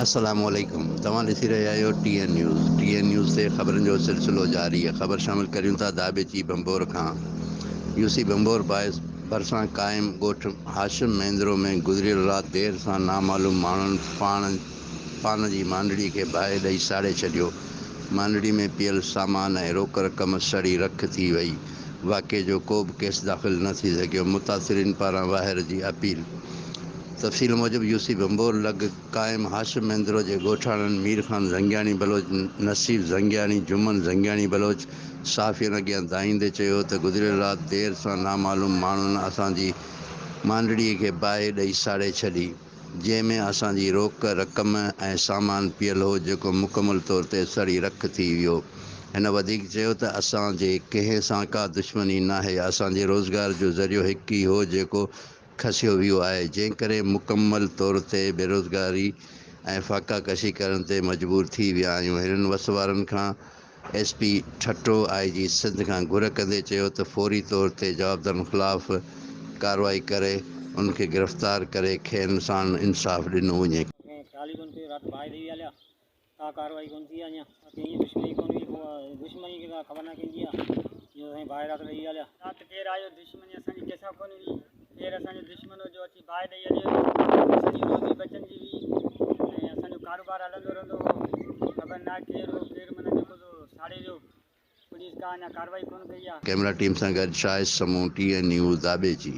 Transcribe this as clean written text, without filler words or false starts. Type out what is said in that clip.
السلام عليڪم توهان ڏسي رهيا آهيو T N news T N news تي خبرن جو سلسلو جاري آهي خبر شامل ڪريون ٿا داٻيچي ڀنڀور کان يو سي ڀنڀور باعث ڀرسان قائم ڳوٺ هاشم مينڌرو ۾ گذريل رات دير سان نامعلوم ماڻهن پاڻ پان جي مانڊڙي کي باهه ڏئي ساڙي ڇڏيو مانڊڙي ۾ پيل سامان ۽ روڪ رقم سڙي رک ٿي وئي واقعي جو ڪو به ڪيس داخل نه ٿي سگهيو متاثرين پاران واهر جي اپيل تفصيل موجب يو سي ڀنڀور لڳ قائم هاشم مينڌرو جي ڳوٺاڻن مير خان زنگياڻي بلوچ، نصير زنگياڻي، جمن زنگياڻي بلوچ صحافين اڳيان دانهيندي چيو ته گذريل رات دير سان نامعلوم ماڻهن اسان جي مانڊڙي کي باهه ڏئي ساڙي ڇڏي جنهن ۾ اسان جي روڪ رقم ۽ سامان پيل هو جيڪو مڪمل طور تي سڙي رک ٿي ويو. هن وڌيڪ چيو ته اسان جي ڪنهن سان ڪا دشمني ناهي اسان جي روزگار جو ذريعو هڪ ئي هو جيڪو کسيو ويو آهي، جنهن ڪري مڪمل طور تي بيروزگاري ۽ فاقا ڪشي ڪرڻ تي مجبور ٿي ويا آهيون. هنن وس وارن کان ايس پي ٺٽو، آء جي سنڌ کان گهر ڪندي چيو ته فوري طور تي جوابدارن خلاف ڪارروائي ڪري انهن کي گرفتار ڪري کين ساڻ انصاف ڏنو وڃي. ڪنهن خيال ئي ڪونه ڪيو رات باهه ڏئي هليا ڪا ڪارروائي ڪونه ٿي آ اڃا باقي ائين دشمني ڪونه هئي پوء دشمني کي ڪا خبر نه ڪنهن جي آ جو سائين باهه رات ڏئي هليا. رات ڪير آيو دشمني اسان جي ڪنهن سان ڪونه هئي ڪير اسان جو دشمن هو جو اچي باهه ڏئي هليو اسان جي روزي بچن جي هئي ۽ اسان جو ڪاروبار هلندو رهندو هو خبر ناهي ڪير هو ڪير معنيٰ جيڪو سو ساڙي ويو پوليس ڪا اڃا ڪارروائي ڪونه ڪئي آ. ڪئميرا ٽيم سان گڏ Shahid Samoon T N news Dhabeji.